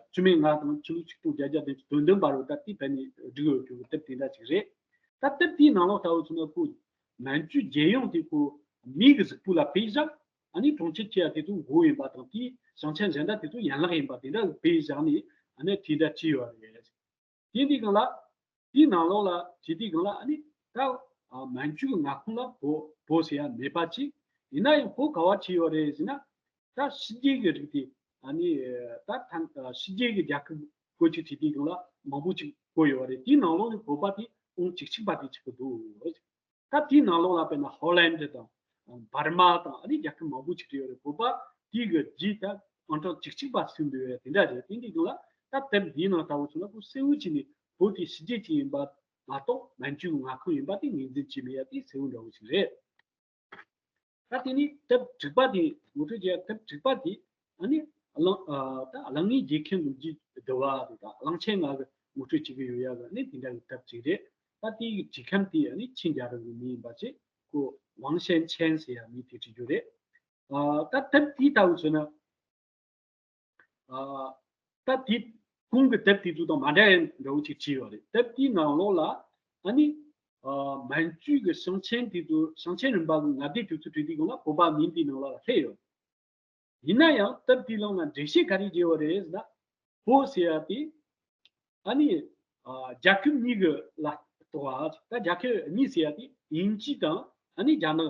བཅུ་མེད་ལྔ་དང་ཕྱི་ལོ་ཆིག་སྟོང་བརྒྱད་བརྒྱ་བདུན་ཅུ་དོན་བདུན་བར་དུ་ད་དེའི་བར་ནས་བསྒྲིགས་ཡོད་རྒྱུ་དེབ་དེ་འདྲ་ཅིག་རེད། ད་དེབ་དེའི་ནང་ལོགས་ལྟ་བུ་མཚོན་ན་ཁོ་མན་ཇུའི་རྒྱལ་ཡོངས་དེ་ཁོ་མིའི་གཟུགས་པོ་ལ་དཔེ་བཞག་ཨ་ནི་གྲོང་ཁྱེར་ཆེ་ཡ་དེ་ཚོ་མགོ་ཡིན་པ་དང་དེའི་ཞིང་ཆེན་གཞན་དག་དེ་ཚོ་ཡན་ལག་ཡིན་པ་དེ་འདྲ་དཔེ་བཞག་ནས་ཨ་ནི་དེ་འདྲ་བྲིས་ཡོད་རེད། དེ་འདི་སྒང་ལ། དེའི་ནང་ལོགས་ལ་བྲིས་དུས་སྒང་ལ་ཨ་ནི་ད་ཨ་མན་ཇུ་གི་མངའ་ཁོངས་ལ་བོད་བོད་ཟེར་ཡ་མེད་པ་ཅིག་ཡིན་ན་ཡང་བོད་ག་བ་བྲིས་ཡོད་རེད་ཟེར་ན། ད་ཕྱི་རྒྱལ་གྱི་རིགས་དེ་ཨ་ནི་ད་ཐང་ཕྱི་རྒྱལ་གྱི་རྒྱལ་ཁབ་བཀོད་ཅིག་བྲིས་དུས་སྒང་ལ་མང་པོ་ཅིག་བཀོད་ཡོད་རེད། དེའི་ནང་ལོགས་ནས་བོད་པ་དེ་ཨང་གཅིག་གཅིག་པ་དེ་ཆགས་ཀྱི་འདུག་ད་དེའི་ནང་ལོགས་ལ་དཔེར་ན་ཧོ་ལན་ཌི་དང་འབར་མ་དང་ཨ་ནི་རྒྱལ་ཁབ་མང་པོ་ཅིག་བྲིས་ཡོད་རེད། བོད་པ་དེའི་གི་རྒྱུད་ད་ཨང་གྲངས་གཅིག་གཅིག་པ་ཟིན་འདུག་ཡོད་དེ་འདྲ་རེད། དེ་འདི་སྒང་ལ་ད་དེབ་འདིའི་ནང་ལྟ་བུ་མཚོན་ན་ཁོ་གསལ་བོ་བྱས་ནས་བོད་དེ་ཕྱི་རྒྱལ་ཅིག་ཡིན་པ་མ་གཏོགས་མན་ཇུའི་མངའ་ཁོངས་ཡིན་པ་དེ་ངོས་འཛིན་བྱས་མེད་ཡ་དེ་གསལ་བོ་འདྲ་བོ་ཞིག་རེད། ད་དེ་ནི་དེབ་དྲུག་པ་དེ་ངོ་སྤྲོད་བྱས་དེབ་དྲུག་པ་དེ་ཨ་ནི་གླང་ཨ་ད་གླང་ངའི་རྒྱལ་ཁམས་ལོ་རྒྱུས་བསྡུ་བ་དེ་དང་གླང་ཆེན་ལྔ་གི་ངོ་སྤྲོད་བྱེད་ཀྱི་ཡོད་ཡ་གི་ཨ་ནི་དེ་འདྲ་གི་དེབ་ཅིག་རེད། ད་དེའི་གི་བྲིས་ཁམས་དེ་ཨ་ནི་ཆིན་རྒྱལ་རབས་ཀྱི་མི་ཡིན་པ་ཅིག་ཁོ་ཝང་ཞན་ཆན་ཟེར་ཡ་མི་དེ་བྲིས་རྒྱུ་རེད། ཨ་ད་དེབ་དེའི་ལྟ་བུ་མཚོན་ན། ཨ་ད་དེ་གོང་གི་དེབ་དེ་ཚོ་དང་མ་འདྲ་ཡ་འདྲ་བོ་ཅིག་བྲིས་ཡོད་རེད། དེབ་དེའི་ནང་ལོགས་ལ་ཨ་ནི་ཨ་མན་ཇུ་གི་ཞིང་ཆེན་དེ་ཚོ་ཞིང་ཆེན་རིམ་པ་གི་མངའ་སྡེ་དེ་ཚོ་བྲིས་དུས་སྒང་ལ་བོད་པ་མིང་དེའི་ནང་ལ་སླེབས་ཡོད། ཡིན་ན་ཡང་དེབ་དེའི་ནང་ལ་འགྲེལ་བཤད་ག་རེ་བརྒྱབ་ཡོད་རེད་ཟེར་ན། བོད་ཟེར་ཡ་དེ་ཨ་ནི་ཨ་རྒྱལ་ཁབ་གཉིས་ཀྱི་ལ་གཏོགས་པ། ད་རྒྱལ་ཁབ་གཉིས་ཟེར་ཡ་དེ་དབྱིན་ཇི་དང་ཨ་ནི་རྒྱ་ནག་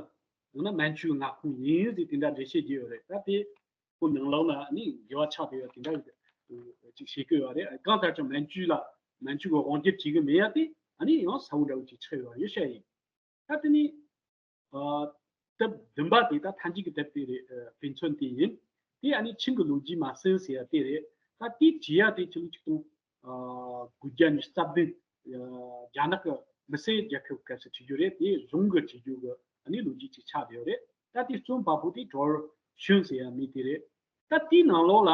ཡང་ན་མན་ཇུའི་མངའ་ཁོངས་ཡིན་ཟེར་དེ་འདྲ་འགྲེལ་བཤད་བརྒྱབ་ཡོད་རེད། ད་དེ་ཁོ་ནང་ལོགས་ལ་ཨ་ནི་འགལ་བ་ཆགས་བསྡད་ཡོད་དེ་འདྲ་ཅིག་བཤད་ཀྱི་ཡོད་རེད། གང་ལྟར་ཀྱང་མན་ཇུ་ལ་མན་ཇུ་གི་དབང་སྒྱུར་བྱེད་ཀྱི་མེད་ཡ་དེ་ཨ་ནི་ཡང་གསལ་བོ་འདྲ་བོ་ཅིག་ཆགས་ཡོད་རེད་བཤད་ཡིན། ད་དེ་ནི་ཨ་དེབ་བདུན་པ་དེ་ད་ཐང་ཅིག་གི་དེབ་དེ་རེད། ཨ་དཔེ་མཚོན་དེ་ཡིན། དེ་ཨ་ནི་ཆིང་གི་ལོ་རྒྱུས་མ་ཟིན་ཟེར་ཡ་དེ་རེད། ད་དེ་བྲིས་ཡ་དེ་ཕྱི་ལོ་ཆིག་སྟོང་ཨ་དགུ་བརྒྱ་ཉི་ཤུ་རྩ་བདུན་ཨ་རྒྱ་ནག་གི་མི་སེར་རྒྱལ་ཁབ་སྐབས་སུ་བྲིས་རྒྱུ་རེད། དེ་གཞུང་གི་བྲིས་རྒྱུ་གི་ཨ་ནི་ལོ་རྒྱུས་ཅིག་ཆགས་བསྡད་ཡོད་རེད། ད་དེ་རྩོམ་པ་པོ་དེ་ཀྲོར་ཤུན་ཟེར་ཡ་མི་དེ་རེད། ད་དེའི་ནང་ལོགས་ལ།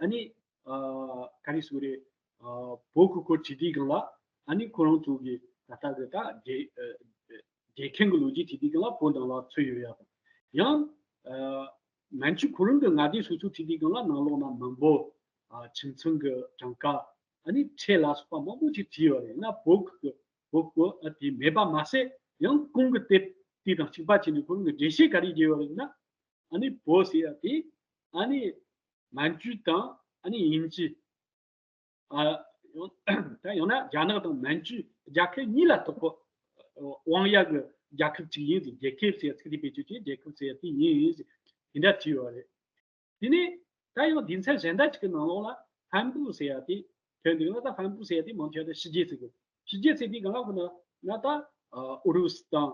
ཨ་ནི་ཨ་ག་རེ་ཟེར་དགོས་རེད། ཨ་བོད་ཀྱི་སྐོར་བྲིས་དུས་སྒང་ལ་ཨ་ནི་ཁོ་རང་ཚོ་གི་ད་ལྟ་གི་ད་རྒྱལ་ཨ་རྒྱལ་ཁམས་ཀྱི་ལོ་རྒྱུས་བྲིས་དུས་སྒང་ལ་བོད་ནང་ལ་ཚུད་ཡོད་ཡ་དང་། ཡང་ཨ་མན་ཇུ་ཁོ་རང་གི་མངའ་སྡེ་སོ་སོ་བྲིས་དུས་སྒང་ལ་ནང་ལོགས་ན་མི་འབོར། ཨ་ཁྱིམ་ཚང་གི་གྲངས་ཀ། ཨ་ནི་ཁྲལ་ལ་སོགས་པ་མང་པོ་ཅིག་བྲིས་ཡོད་རེད། ཡིན་ན་བོད་ཀྱི་བོད་ཀྱི་ཨ་དེ་མེད་པ་མ་ཟད་ཡང་གོང་གི་དེབ་དེ་དང་གཅིག་པ་བྱས་ནས་ཁོ་རང་གི་འགྲེལ་བཤད་ག་རེ་བརྒྱབ་ཡོད་རེད་ན། ཨ་ནི་བོད་ཟེར་ཡ་དེ་ཨ་ནི་མན་ཇུ་དང་ཨ་ནི་དབྱིན་ཇི། ཨ་ཡང་ད་ཡང་ན་རྒྱ་ནག་དང་མན་ཇུ་རྒྱལ་ཁབ་གཉིས་ལ་གཏོགས་པ་དབང་ཡ་གི་རྒྱལ་ཁབ་ཅིག་ཡིན་ཟེར། རྒྱལ་ཁབ་ཟེར་ཡ་ཚིག་དེ་བེད་སྤྱོད་བྱས་རྒྱལ་ཁབ་ཟེར་ཡ་དེ་ཡིན་ཟེར་དེ་འདྲ་བྲིས་ཡོད་རེད། དེ་ནས་ད་ཡང་སྡེ་ཚན་གཞན་དག་ཅིག་གི་ནང་ལོགས་ལ་ཧན་པུ་ཟེར་ཡ་དེ་ཐོན་འདུག་ན། ད་ཧན་པུ་ཟེར་ཡ་དེ་མང་ཆེ་བ་ད་ཕྱི་རྒྱལ་ཟེར་གི། ཕྱི་རྒྱལ་ཟེར་དུས་གང་ལ་གོ་ན་ན་ད་ཨུ་རུ་སུ་དང་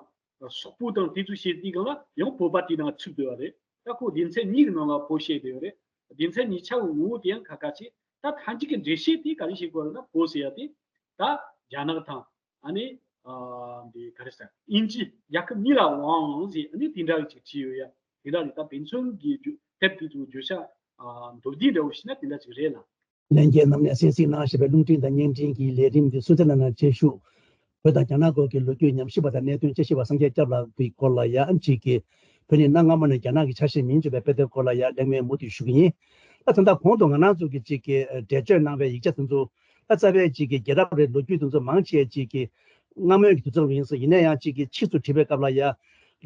སོག་པོ་དང་དེ་ཚོ་བཤད་དུས་གང་ལ་ཡང་བོད་པ་དེ་ནང་ཚུད་བསྡད་པ་རེད། ད་ཁོ་སྡེ་ཚན་གཉིས་ཀྱི་ནང་ལ་བོད་བཤད་བསྡད་ཡོད་རེད། སྡེ་ཚན་གཉིས་ཆ་གི་ངོ་བོ་དེ་ཡང་ཁ་ཁ་ཆེ། ད་ཐང་ཅིག་གི་འགྲེལ་བཤད་དེ་ག་རེ་བཤད་དགོས་རེད་ན་བོད་ཟེར་ཡ་དེ་ད་རྒྱ་ནག་དང་། ཨ་ནི། ཨ་འདི་ག་རེ་ཟེར། དབྱིན་ཇི་རྒྱལ་ཁབ་གཉིས་ལ་དབང་ཟེར་ཨ་ནི་དེ་འདྲ་གི་ཅིག་བྲིས་ཡོད་ཡ། དེ་འདྲ་རེད། ད་དཔེ་མཚོན་གྱི་རྒྱུ་དེབ་དེ་ཚོའི་བརྗོད་བྱ་ཨ་མདོར་བསྡུས་འདྲ་བོ་ཞིག་ན་དེ་འདྲ་ཅིག་རེད་ལ། ལྷན་རྒྱས་རྣམས་ནས་གསན་གཟིགས་གནང་བཞིན་པའི་རླུང་འཕྲིན་དང་བརྙན་འཕྲིན་གྱི་ལས་རིམ་འདི་སུད་སི་ལ་ནང་ཆེད་ཞུགས། བོད་དང་རྒྱ་ནག་སྐོར་གྱི་ལོ་རྒྱུས་ཉམས་ཞིབ་པ་དང་གནད་དོན་དཔྱད་ཞིབ་པ་སངས་རྒྱས་སྐྱབས་ལགས་ཀྱི་སྐོར་ལ་ཡང་ཅིག་གིས་བོད་ནི་གནའ་སྔ་མོ་ནས་རྒྱ་ནག་གི་ཆ་ཤས་མིན་བརྗོད་པའི་དཔེ་དེབ་སྐོར་ལ་ཡང་གླེང་མོལ་མུ་མཐུད་ཞུ་གི་ཡིན། ད་ད་ལྟ་གོང་དུ་ང་རང་ཚོ་གི་ཅིག་གི་འགྲེལ་བརྗོད་གནང་བའི་ཡིག་ཆ་དེ་ཚོ་ད་རྩ་བའི་ཅིག་གི་རྒྱལ་རབས་རེད། ལོ་རྒྱུས་དེ་ཚོ་མང་ཆེ་ཅིག་གི་སྔ་མོའི་གི་དུས་ཚོད་ཡིན་ས། ཡིན་ན་ཡང་ཅིག་གི་ཕྱིས་སུ་བྲིས་པའི་སྐབས་ལ་ཡང་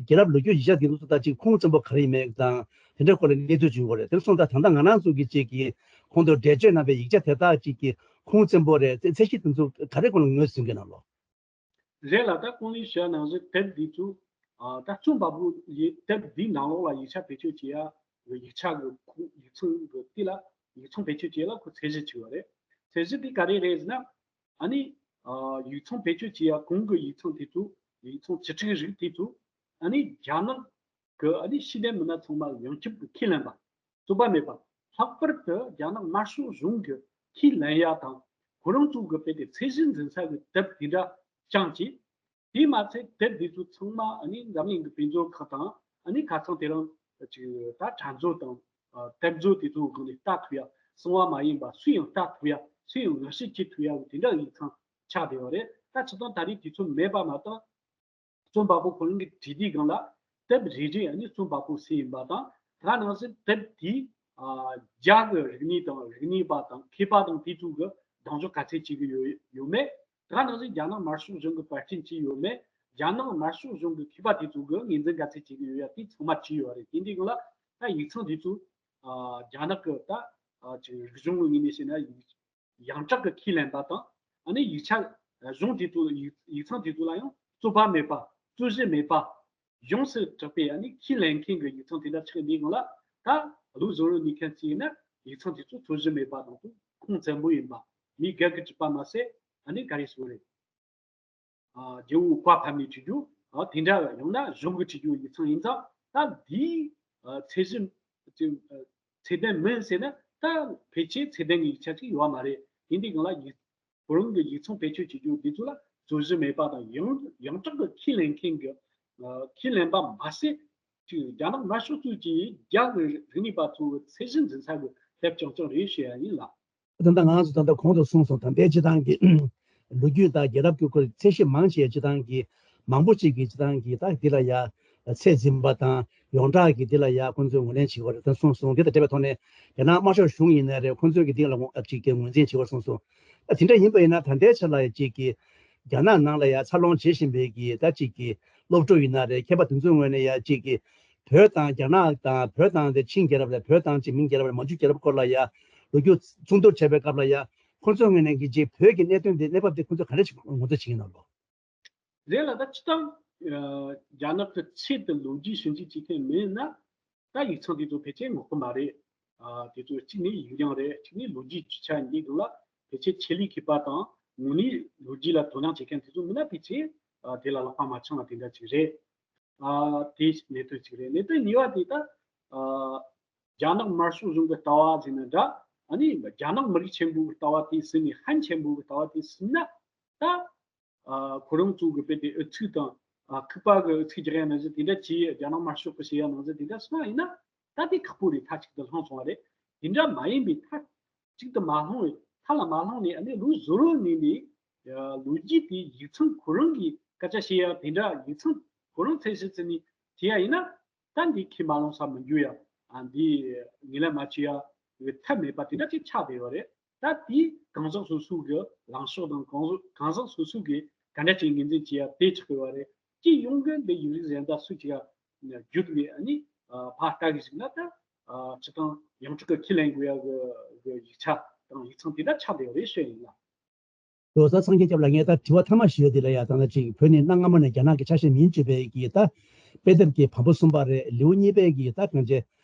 རྒྱལ་རབས་ལོ་རྒྱུས་ཡིག་ཆ་དེ་ཚོ་ད་ཅིག་ཁུངས་བཙན་པོ་ག་རེ་ཡིན་མེད་དང་དེ་འདྲའི་སྐོར་ལ་གནས་ཚུལ་བྱུང་ཡོད་རེད། དེར་སོང་ཙང་ད་ལྟ་ང་རང་ཚོ་གི་ཅིག་གི་གོང་དུ་འགྲེལ་བརྗོད་གནང་བའི་ཡིག་ཆ་དེ་དག་ཅིག་གི་ཁུངས་བཙན་པོ་རེད། ཚད་གཞི་དེ་ཚོ་ག་རེ་སྐོར་ལ་ངོས་ཟིན་གི་ན་ལོ། རེད་ལ། ད་གོང་ལ་ཞུས་ནང་བཞིན་དེབ་འདི་ཚོ་ཨ་ད་རྩོམ་པ་པོ་ཡི་དེབ་འདིའི་ནང་ལོགས་ལ་ཡིག་ཆ་བེད་སྤྱོད་བྱེད་ཡ་ཡིག་ཆ་གི་ཁུངས་ཡིག་ཚང་གི་དེ་ལ་ཡིག་ཚང་བེད་སྤྱོད་བྱེད་ཡ་ལ་ཁོ་ཚད་གཞི་བྱས་པ་རེད། ཚད་གཞི་དེ་ག་རེ་རེད་ཟེར་ན། ཨ་ནི་ཨ་ཡིག་ཚང་བེད་སྤྱོད་བྱེད་ཡ་གོང་གི་ཡིག་ཚང་དེ་ཚོ་ཡིག་ཚང་བྱེ་བྲག་རིགས་དེ་ཚོ་ཨ་ནི་རྒྱ་ནག་གི་ཨ་ནི་ཤེས་ལྡན་མི་སྣ་ཚང་མ་ཡོངས་ཁྱབ་ཀྱིས་ཁས་ལེན་པ། རྩོད་པ་མེད་པ། ལྷག་པར་དུ་རྒྱ་ནག་དམར་ཤོག་གཞུང་གི་ཁས་ལེན་ཡ་དང་ཁོ་རང་ཚོ་གི་དཔེ་དེ་ཚད་གཞི་འཛིན་ས་གི་དེབ་དེ་འདྲ་བསྐྱངས་ཀྱིས། དེས་མ་ཚད་དེབ་དེ་ཚོ་ཚང་མ་ཨ་ནི་འཛམ་གླིང་གི་དཔེ་མཛོད་ཁག་དང་ཨ་ནི་ཁ་སང་དེ་རིང་ཅིག་ད་དྲ་མཛོད་དང་ཨ་དེབ་མཛོད་དེ་ཚོའི་སྒང་ནས་ལྟ་ཐུབ་ཡ། གསང་བ་མ་ཡིན་པ་སུ་ཡང་ལྟ་ཐུབ་ཡ། སུ་ཡང་ངོ་ཤེས་བྱེད་ཐུབ་ཡ་དེ་འདྲ་ཡིག་ཚང་ཆགས་བསྡད་ཡོད་རེད། ད་སྤྱིར་བཏང་ད་རེས་དུས་ཚོད་མེད་པ་མ་གཏོགས། རྩོམ་པ་པོ་ཁོ་རང་གི་བྲིས་དུས་སྒང་ལ་དེབ་རེ་རེ་ཨ་ནི་རྩོམ་པ་པོ་ཟེར་ཡིན་པ་དང་། ད་ག་ནང་བཞིན་དེབ་དེའི་ཨ་རྒྱ་གི་རིག་གནས་དང་རིག་གནས་པ་དང་མཁས་པ་དང་དེ་ཚོ་གི་གདེང་འཇོག་ག་ཚད་བྱེད་ཀྱི་ཡོད་ཡོད་མེད། ད་ག་ནང་བཞིན་རྒྱ་ནག་དམར་ཤོག་གཞུང་གི་པར་སྐྲུན་བྱས་ཡོད་མེད། རྒྱ་ནག་དམར་ཤོག་གཞུང་གི་མཁས་པ་དེ་ཚོ་གི་ངོས་འཛིན་ག་ཚད་བྱེད་ཀྱི་ཡོད་ཡ་དེ་ཚང་མ་བྲིས་ཡོད་རེད། དེ་འདྲའི་སྒང་ལ་ད་ཡིག་ཚང་དེ་ཚོ་ཨ་རྒྱ་ནག་གི་ད་ཨ་ཅིག་རིག་གཞུང་གི་ངོས་ནས་བཤད་ན་ཡིག་ཡོངས་གྲགས་ཀྱི་ཁས་ལེན་པ་དང་། ཨ་ནི་ཡིག་ཆ་གཞུང་དེ་ཚོ་ཡིག་ཡིག་ཚང་དེ་ཚོ་ལ་ཡང་རྩོད་པ་མེད་པ། རྩོད་གཞི་མེད་པ། ཡོངས་སུ་གྲགས་པའི་ཨ་ནི་ཁས་ལེན་མཁན་གྱི་ཡིག་ཚང་དེ་འདྲ་ཆགས་འདི་སྒང་ལ། ད་ལོ་བཟོ་རོགས་ནུས་མཁན་གཅིག་ཡིན་ན་ཡིག་ཚང་དེ་ཚོ་རྩོད་གཞི་མེད་པ་དང་ཁུངས་བཙན་པོ་ཡིན་པ། མི་སྒེར་གྱི་གྲུབ་པ་མ་ཟད་ཨ་ནི་ག་རེ་ཟེར་དགོས་རེད། ཨ་རྒྱལ་པོ་བཀའ་ཕབ་ནས་བྲིས་རྒྱུ། ཨ་དེ་འདྲ་ཡང་ན་གཞུང་གིས་བྲིས་རྒྱུ་ཡིག་ཚང་ཡིན་ཙང་། ད་འདིའི་ཨ་ཚད་གཞི་ཨ་ཚད་ལྡན་མིན་ཟེར་ན་ད་ཕལ་ཆེར་ཚད་ལྡན་གྱི་ཡིག་ཆ་ཅིག་ཡོད་མ་རེད། དེ་འདི་སྒང་ལ་ཡིག་ཁོ་རང་གི་ཡིག་ཚང་བེད་སྤྱོད་བྱེད་རྒྱུ་འདི་ཚོ་ལ་རྩོད་གཞི་མེད་པ་དང་། ཡང་ཡང་དག་གི་ཁས་ལེན་མཁན་གྱི་ཨ་ཁས་ལེན་པ་མ་ཟད་ཅིག་རྒྱ་ནག་དམར་ཤོག་ཚོས་ཀྱིས་རྒྱ་གི་རིག་གནས་པ་ཚོའི་ཚད་གཞི་འཛིན་ས་གི་དེབ་རྐྱང་རྐྱང་རེད་ཞུ་ཡ་ཡིན་ལགས། ད་ལྟ་ང་ཚོ་ད་ལྟ་གོང་དུ་གསུངས་སོང་། ད་ལྟའི་སྤྱི་བཏང་གི་ལོ་རྒྱུས་དང་རྒྱལ་རབས་ཀྱི་སྐོར་ཚད་གཞི་མང་ཆེ་སྤྱི་བཏང་གི་མང་པོ་ཅིག་གིས་སྤྱི་བཏང་གི་ད་འདི་ལ་ཡ་ཚད་འཛིན་པ་དང་ཡོངས་གྲགས་ཀྱི་འདི་ལ་ཡ་ཁོང་ཚོས་ངོས་ལེན་བྱེད་ཀྱི་ཡོད་རེད་ད་གསུངས་སོང་། འདི་དང་འབྲེལ་བའི་ཐོག་ནས་རྒྱ་ནག་དམར་ཤོག་གཞུང་ཡིན་ནའི་རེད། ཁོང་ཚོས་ཀྱི་འདི་ལ་ངོ་ཨ་ཅིག་གི་ངོས་འཛིན་བྱེད་ཀྱི་ཡོད་རེད་གསུངས་སོང་། ཨ་དེ་འདྲ་ཡིན་པ་ཡིན་ན་ད་ལྟའི་ཆ་ལ་ཡ་ཅིག་གི་རྒྱ་ནག་ནང་ལ་ཡ་འཚར་ལོངས་བྱེད་བཞིན་པའི་གི་ད་ཅིག་གི་སློབ་ཕྲུག་ཡིན་ན་རེད། མཁས་པ་དེ་ཚོའི་ངོས་ནས་ཡ་ཅིག་གི་བོད་དང་རྒྱ་ནག་དང་། བོད་དང་དེ་ཆིང་རྒྱལ་རབས་རེད། བོད་དང་ཅིག་མིང་རྒྱལ་རབས་རེད། མན་ཇུ་རྒྱལ་རབས་སྐོར་ལ་ཡ་ལོ་རྒྱུས་མཚུངས་བསྡུར་བྱས་པའི་སྐབས་ལ་ཡ་ཁོང་ཚོའི་ངོས་ནས་གི་ཅིག་བོད་ཀྱི་གནད་དོན་དེ། གནས་བབ་དེ་ཁོང་ཚོས་ག་འདྲ་ཞིག་ངོ་སྤྲོད་བྱེད་ཀྱི་ཡོད་ན་ལོ། རེད་ལ། ད་སྤྱིར་བཏང་ཨ་རྒྱ་ནག་གི་ཆེད་དུ་ལོ་རྒྱུས་ཞིབ་འཇུག་བྱེད་མཁན་མིན་ན། ད་ཡིག་ཚང་དེ་ཚོ་ཕལ་ཆེར་ངོ་ཤེས་མ་རེད། ཨ་དེ་ཚོ་གཅིག་ནི་ཡིག་རྙིང་རེད། གཅིག་ནི་ལོ་རྒྱུས་ཀྱི་ཆ་འདི་སྒང་ལ་ཕལ་ཆེར་ཆེད་ལས་མཁས་པ་དང་དངོས་གནས་ལོ་རྒྱུས་ལ་དོ་སྣང་བྱེད་མཁན་དེ་ཚོ་མིན་ན་ཕལ་ཆེར་ཨ་དེ་ལ་ལག་པ་མ་འཆང་བ་དེ་འདྲ་ཅིག་རེད། ཨ་དེ་གནད་དོན་གཅིག་རེད། གནད་དོན་གཉིས་པ་དེ་ད་ཨ་རྒྱ་ནག་དམར་ཤོག་གཞུང་གི་ལྟ་བ་ཟེར་ན་འདྲ། ཨ་ནི་རྒྱ་ནག་མི་རིགས་ཆེན་པོ་གི་ལྟ་བ་དེ་ཟིན་ནས། ཧན་ཆེན་པོ་གི་ལྟ་བ་དེ་ཟིན་ན། ད་ཨ་ཁོ་རང་ཚོ་གི་དཔེ་དེ་ཨུ་ཚུགས་དང་། ཨ་ཁུག་པ་གི་ཨུ་ཚུགས་རྒྱག་ཡ་ནང་བཞིན་དེ་འདྲ་བྱས། རྒྱ་ནག་དམར་ཤོག་གི་བྱེད་ཡ་ནང་བཞིན་དེ་འདྲ་སོང་བ་ཡིན་ན། ད་དེ་ཁག་པོ་རེད། མཐའ་གཅིག་ཏུ་ལྷུང་སོང་བ་རེད། དེ་འདྲ་མ་ཡིན་པའི་མཐའ་གཅིག་ཏུ་མ་ལྷུང་བའི། མཐའ་ལ་མ་ལྷུང་ནས་ཨ་ནི་ལོ་བཟོ་རོགས་ངོས་ནས་ལོ་རྒྱུས་དེ་ཡིག་ཚང་ཁོ་རང་གིས་སྐད་ཆ་བཤད་ཡ་དེ་འདྲ། ཡིག་ཚང་ཁོ་རང་ཚད་གཞི་བརྩིས་ནས་བྱེད་ཡ་ཡིན་ན། ད་འདི་ཁས་མ་ལོངས་ས་མི་འགྱུར་ཡ། ཨ་འདི་ངོས་ལེན་མ་བྱེད་ཡ་ཐབས་མེད་པ་དེ་འདྲ་ཅིག་ཆགས་བསྡད་ཡོད་རེད། ད་དེ་གང་ཟག་སོ་སོ་གི་ལངས་ཕྱོགས་དང་། གང་ཟག་གང་ཟག་སོ་སོ་གིས་ག་འདྲ་ཅིག་ངོས་འཛིན་བྱེད་ཡ་དེ་ཆགས་ཡོད་རེད། སྤྱི་ཡོངས་ཀྱི་འདི་ཡིག་རིགས་གཞན་དག་སུ་ཅིག་ཡ་བསྒྱུར་བའི་ཨ་ནི་ཕར་ལྟ་གི་ཞིག་ན། ད་སྤྱིར་བཏང་ཡོངས་གྲགས་ཀྱི་ཁས་ལེན་དགོས་ཡ་གི་གི་ཡིག་ཆ་དང་ཡིག་ཚང་དེ་འདྲ་ཆགས་བསྡད་ཡོད་རེད་ཞུ་ཡ་ཡིན་ལ། ལོ་གསར་སངས་རྒྱས་སྐྱབས་ལགས། ངས་ད་དྲི་བ་མཐའ་མ་ཞུ་ཡ་འདི་ལ་ཡ། ད་ལྟ་ཅིག་བོད་ནས་གནའ་སྔ་མོ་ནས་རྒྱ་ནག་གི་ཆ་ཤས་མིན་ཅེས་པའི་གི་ད་དཔེ་དེབ་ཀྱི་བམ་པོ་གསུམ་པ་རེད། ལེའུ་གཉིས་པའི་གི་ད་གང་ཅི་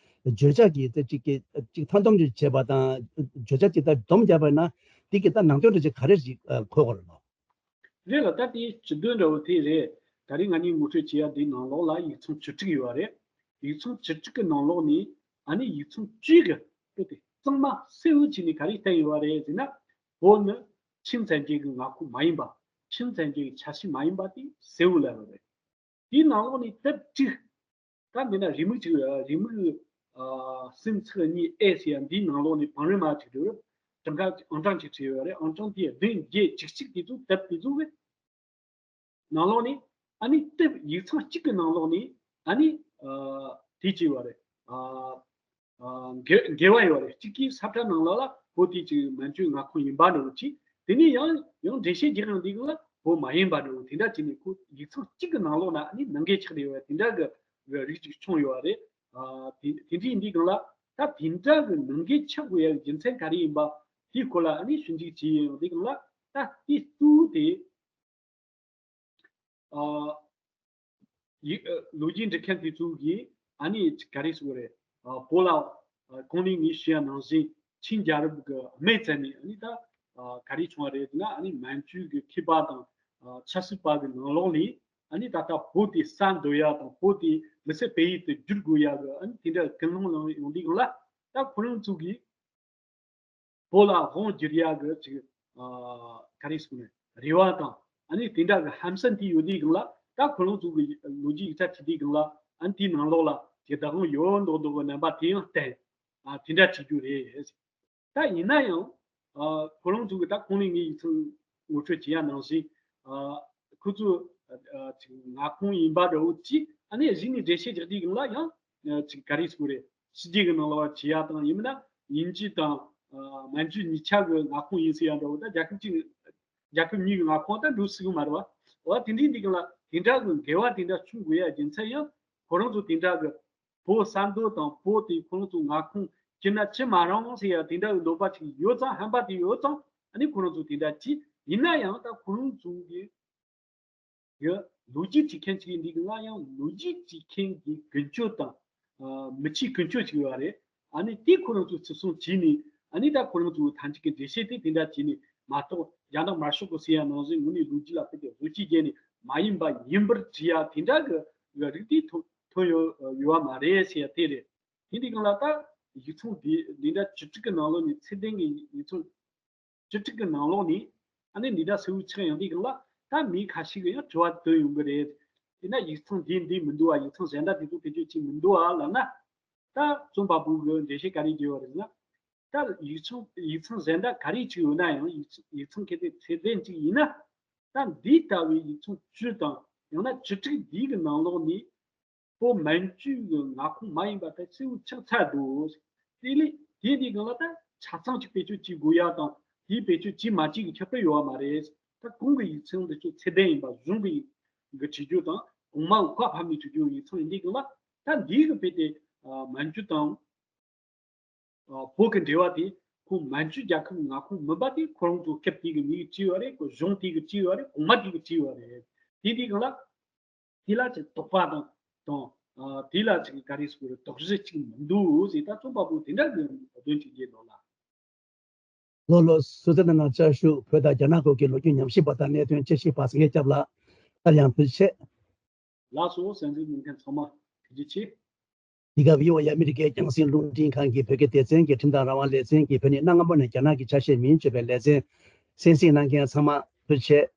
བརྗོད་བྱ་གི་ད་ཅིག་གི་ཅིག་མཐའ་སྡོམ་ཅིག་བྱས་པ་དང་། བརྗོད་བྱ་ཅིག་ད་སྡོམ་བརྒྱབ་པ་ན་འདི་གི་ད་ནང་དོན་འདྲ་ཅིག་ག་རེ་ཞིག་འཁོད་དགོས་རེད་ལོ། རེད་ལ། ད་དེའི་སྤྱི་དོན་འདྲ་བོ་དེ་རེད། ད་རིང་ང་གཉིས་ངོ་སྤྲོད་བྱེད་ཡ་འདིའི་ནང་ལོགས་ལ་ཡིག་ཚང་བཅུ་དྲུག་ཡོད་པ་རེད། ཡིག་ཚང་བཅུ་དྲུག་གི་ནང་ལོགས་ནས་ཨ་ནི་ཡིག་ཚང་བཅུ་གི་དེ་གཙང་མ་གསལ་བོ་བྱས་ནས་ག་རེ་བསྟན་ཡོད་པ་རེད་ཟེར་ན། བོད་ནི་ཆིན་བཙན་རྒྱལ་གྱི་མངའ་ཁོངས་མ་ཡིན་པ། ཆིན་བཙན་རྒྱལ་གྱི་ཆ་ཤས་མ་ཡིན་པ་དེ་གསལ་བོ་ལབ་པ་རེད། དེའི་ནང་ལོགས་ནས་དེབ་བཅུ། ད་མིན་ན་རེའུ་མིག་གཅིག་རེའུ་མིག་ཨ་སུམ་ཚེག་གཉིས་ཨེ་ཟེར་ཡ་འདིའི་ནང་ལོགས་ནས་བང་རིམ་མ་གཅིག་རེད། གྲངས་ཀ་ཨང་གྲངས་གཅིག་བྲིས་ཡོད་རེད། ཨང་གྲངས་དེ་བདུན་བརྒྱད་བཅུ་གཅིག་དེ་ཚོ་དེབ་དེ་ཚོ་གི་ནང་ལོགས་ནས། ཨ་ནི་དེབ་ཡིག་ཚང་གཅིག་གི་ནང་ལོགས་ནས་ཨ་ནི་ཨ་དེ་བྲིས་ཡོད་རེད། ཨ་ཨ་འགལ་འགལ་བ་ཡོད་རེད། གཅིག་གིས་ས་ཁྲ་ནང་ལོགས་ལ་བོད་དེ་ཅིག་མན་ཇུའི་མངའ་ཁོངས་ཡིན་པ་འདྲ་བོ་ཅིག་དེ་ནས་ཡང་ཡང་འགྲེལ་བཤད་རྒྱག་ཡང་འདི་ག་ལ་བོད་མ་ཡིན་པ་འདྲ་བོ་དེ་འདྲ་བྱས་ནས། ཁོ་ཡིག་ཚང་གཅིག་གི་ནང་ལོགས་ན་ཨ་ནི་ནང་འགལ་ཆགས་བསྡད་ཡོད་པ་དེ་འདྲ་གི་རིགས་ཅིག་བྱུང་ཡོད་པ་རེད། ཨ་དེ་དེ་འདྲའི་འདི་སྒང་ལ་ད་དེ་འདྲ་གི་ནང་འགལ་ཆགས་དགོས་ཡ་རྒྱུ་མཚན་ག་རེ་ཡིན་པ་དེའི་སྐོར་ལ་ཨ་ནི་ཞིབ་འཇུག་བྱས་ཡོང་དུས་སྒང་ལ། ད་དེ་གཙོ་བོ་དེ་ཨ་ཡིག་ཨ་ལོ་རྒྱུས་འབྲི་མཁན་དེ་ཚོ་གིས་ཨ་ནི་ག་རེ་ཟེར་དགོས་རེད། ཨ་བོད་ལ་ཨ་གོང་ནས་ངས་ཞུས་ཡ་ནང་བཞིན་ཆིན་རྒྱལ་རབས་ཀྱི་སྨད་བཙན་ནས་ཨ་ནི་ད་ཨ་ག་རེ་བྱུང་བ་རེད་ཟེར་ན། ཨ་ནི་མན་ཇུ་གི་མཁས་པ་དང་ཨ་ཆབ་སྲིད་པ་གི་ནང་ལོགས་ནས་ཨ་ནི་ད་ལྟ་བོད་དེ་གསར་འདོད་ཡ་དང་བོད་དེ་མི་སེར་སྤེལ་ཡུལ་དུ་བསྒྱུར་དགོས་ཡ་གི་ཨ་ནི་དེ་འདྲ་ཀུན་སློང་ནང་ཡོང་དུས་སྒང་ལ། ད་ཁོ་རང་ཚོ་གིས་བོད་ལ་དབང་བསྒྱུར་ཡག་གི་ཅིག་ཨ་ག་རེ་ཟེར་ནས་རེ་བ་དང་ཨ་ནི་དེ་འདྲ་གི་ཧམ་སེམས་དེ་ཡོད་དུས་སྒང་ལ། ད་ཁོ་རང་ཚོ་གི་ལོ་རྒྱུས་ཡིག་ཆ་བྲིས་དུས་སྒང་ལ་ཨ་ནི་དེའི་ནང་ལོགས་ལ་ཅིག་བདག་དབང་ཡོད་མདོག་མདོག་གི་རྣམ་པ་དེ་ཡང་བསྟན། ཨ་དེ་འདྲ་བྱེད་རྒྱུ་རེད། ད་ཡིན་ན་ཡང་ཨ་ཁོ་རང་ཚོ་གི་ད་གོང་ནས་ངས་ཡིག་ཚང་ངོ་སྤྲོད་བྱེད་ཡ་ནང་བཞིན། ཨ་ཁོ་ཚོ་ཨ་ཅིག་མངའ་ཁོངས་ཡིན་པ་འདྲ་བོ་ཅིག་ཨ་ནི་གཞི་ནས་འགྲེལ་བཤད་རྒྱག་དུས་སྒང་ལ་ཡང་ཨ་ཅིག་ག་རེ་ཟེར་དགོས་རེད། ཕྱི་རྒྱལ་གི་ནང་ལ་བ་བྱེད་ཡ་དང་། ཡིན་མིན་ན་དབྱིན་ཇི་དང་ཨ་མན་ཇུ་གཉིས་ཆ་གི་མངའ་ཁོངས་ཡིན་ཟེར་ཡ་འདྲ་བོ། ད་རྒྱལ་ཁབ་གཅིག་རྒྱལ་ཁབ་གཉིས་ཀྱི་མངའ་ཁོངས་ད་འགྲོ་སྲིད་གི་མ་རེད་བ། འོ་དེ་འདྲའི་དུས་སྒང་ལ་དེ་འདྲ་གི་འགལ་བ་དེ་འདྲ་བྱུང་དགོས་ཡ་རྒྱུ་མཚན་ཡང་ཁོ་རང་ཚོ་དེ་འདྲ་གི་བོད་ས་མདོ་དང་བོད་དེ་ཁོ་རང་ཚོ་མངའ་ཁོངས་བསྐྱུར་ན་ཅི་མ་རུང་ཟེར་ཡ་དེ་འདྲ་གི་འདོད་པ་ཅིག་ཡོད་ཙང་། ཧམ་པ་དེ་ཡོད་ཙང་ཨ་ནི་ཁོ་རང་ཚོ་དེ་འདྲ་བྱས། ཡིན་ན་ཡང་ད་ཁོ་རང་ཚོ་གི་གི་ལོ་རྒྱུས་བྲིས་མཁན་ཅིག་ཡིན་དུས་སྒང་ལ་ཡང་ལོ་རྒྱུས་བྲིས་མཁན་གྱི་ཀུན་སྤྱོད་དང་ཨ་མི་ཆོས་ཀུན་སྤྱོད་ཅིག་ཡོད་རེད། ཨ་ནི་དེ་ཁོ་རང་ཚོ་ཚུར་སོང་བྱས་ནས་ཨ་ནི་ད་ཁོ་རང་ཚོ་ཐམས་ཅད་ཀྱི་འགྲེལ་བཤད་དེ་དེ་འདྲ་བྱས་ནས་མ་གཏོགས། རྒྱ་ནག་དམར་ཤོག་གི་ཟེར་ཡ་ནང་བཞིན་དངོས་གནས་ལོ་རྒྱུས་ལ་དཔེ་དེ་བཟོ་བཅོས་བརྒྱབ་ནས་མ་ཡིན་པ་ཡིན་པར་བྲིས་ཡ་དེ་འདྲ་གི་རིགས་དེ་ཐོན་ཐོན་ཡོད་ཡོད་བ་མ་རེད་ཟེར་ཡ་དེ་རེད། དེ་འདི་སྒང་ལ་ད་ཡིག་ཚང་དེ་འདི་འདྲ་བཅུ་དྲུག་གི་ནང་ལོགས་ནས་ཚད་ལྡན་གྱི་ཡིག་ཚང་བཅུ་དྲུག་གི་ནང་ལོགས་ནས་ཨ་ནི་འདི་འདྲ་གསལ་བོ་ཆགས་ཡོང་དུས་སྒང་ལ། ད་མི་ཁ་ཤས་ཀྱིས་ཡང་དྲི་བ་བཏོན་ཡོང་གི་རེད། དེ་ན་ཡིག་ཚང་འདི་འདི་མི་འདུག་བ། ཡིག་ཚང་གཞན་དག་དེ་ཚོ་བེད་སྤྱོད་བྱེད་མི་འདུག་བ་ལབ་ན། ད་རྩོམ་པ་པོ་གིས་འགྲེལ་བཤད་ག་རེ་བརྒྱབ་པ་རེད་ཟེར་ན། ད་ཡིག་ཚང་ཡིག་ཚང་གཞན་དག་ག་རེ་ཅིག་ཡོད་ན་ཡང་། ཡིག་ཚང་ཡིག་ཚང་གལ་ཏེ་ཚད་ལྡན་ཅིག་ཡིན་ན། ད་འདི་ལྟ་བུའི་ཡིག་ཚང་བཅུ་དང་ཡང་ན་བཅུ་དྲུག་འདི་གི་ནང་ལོགས་ནས་བོད་མན་ཇུ་གི་མངའ་ཁོངས་མ་ཡིན་པ་དེ་གསལ་བོ་ཆགས་ཚར་འདུག། དེ་ལས་དེ་འདི་སྒང་ལ་ད་ཆ་ཚང་ཅིག་བེད་སྤྱོད་བྱེད་དགོས་ཡ་དང་། དེའི་བེད་སྤྱོད་བྱེད་མ་བྱེད་ཀྱི་ཁྱད་པར་ཡོད་བ་མ་རེད། ད་གོང་གི་ཡིག་ཚང་འདི་ཚོ་ཚད་ལྡན་ཡིན་པ། གཞུང་གི་གི་བྲིས་རྒྱུ་དང་གོང་མ་བཀའ་ཕབ་ནས་བྲིས་རྒྱུ་ཡིག་ཚང་ཡིན་དུས་སྒང་ལ། ད་འདི་གི་དཔེ་དེ་ཨ་མན་ཇུ་དང་ཨ་བོད་ཀྱི་འབྲེལ་བ་དེ་ཁོང་མན་ཇུ་རྒྱལ་ཁབ་མངའ་ཁོངས་མིན་པ་དེ་ཁོ་རང་ཚོ་སྐབས་དེ་གི་མིས་བྲིས་ཡོད་རེད། ཁོ་གཞུང་དེ་གིས་བྲིས་ཡོད་རེད། གོང་མ་དེ་གིས་བྲིས་ཡོད་རེད། དེ་དུས་སྒང་ལ་དེ་ལ་ཅིག་དོགས་པ་དང་དང་ཨ་དེ་ལ་ཅིག་ག་རེ་ཟེར་དགོས་རེད། དོགས་གཞི་ཅིག་མི་འདུག་ཟེར། ད་རྩོམ་པ་པོ་དེ་འདྲ་གི་དོན་ཅིག་བརྗོད་འདུག་ལ། ལགས་ལགས་སོ། བསོད་ནམས་ལགས་བཅར་ཞུ། བོད་དང་རྒྱ་ནག་སྐོར་གྱི་ལོ་རྒྱུས་ཉམས་ཞིབ་པ་དང་གནད་དོན་དཔྱད་ཞིབ་པ་སངས་རྒྱས་སྐྱབས་ལགས། སླར་ཡང་ཐུགས་རྗེ་ཆེ། ལགས་སོ། གསན་གཟིགས་གནང་མཁན་ཚང་མ་ཐུགས་རྗེ་ཆེ། འདི་ག་བྷི་ཨོ་ཨེ་ཨ་མི་རི་ཀའི་རྒྱང་སྲིང་རླུང་འཕྲིན་ཁང་གི་བོད་སྐད་སྡེ་ཚན་གྱི་ཁྲིམས་དང་རང་དབང་ལེ་ཚན་གྱི་བོད་ནས་གནའ་སྔ་མོ་ནས་རྒྱ་ནག་གི་ཆ་ཤས་མིང་བརྗོད་པའི་ལེ་ཚན། གསན་གཟིགས་གནང་མཁན་ཚང་མ་ཐུགས་རྗེ་ཆེ།